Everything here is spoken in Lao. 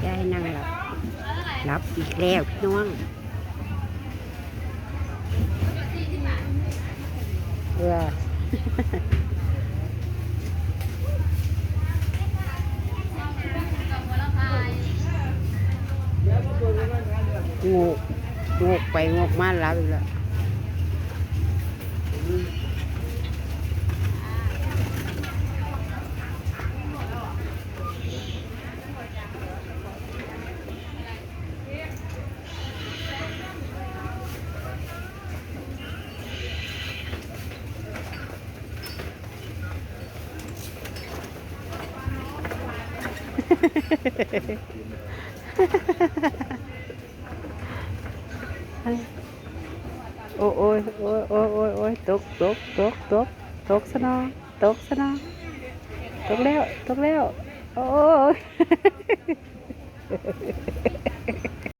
ຍາຍນັ່ງຫຼັບ ຫຼັບອີກແລ້ວພີ່ນ້ອງ. ເອີ ໂງກ ໂງກໄປໂງກມາ ຫຼັບອີກແລ້ວ. ໂອ້ຍ ໂອ້ຍ ໂອ້ຍ ໂອ້ຍ ໂອ້ຍ ໂອ້ຍ ຕົກ ຕົກ ຕົກ ຕົກ ຕົກຊະເນາະ ຕົກຊະເນາະ ຕົກແລ້ວ ຕົກແລ້ວ ໂອ້ຍ.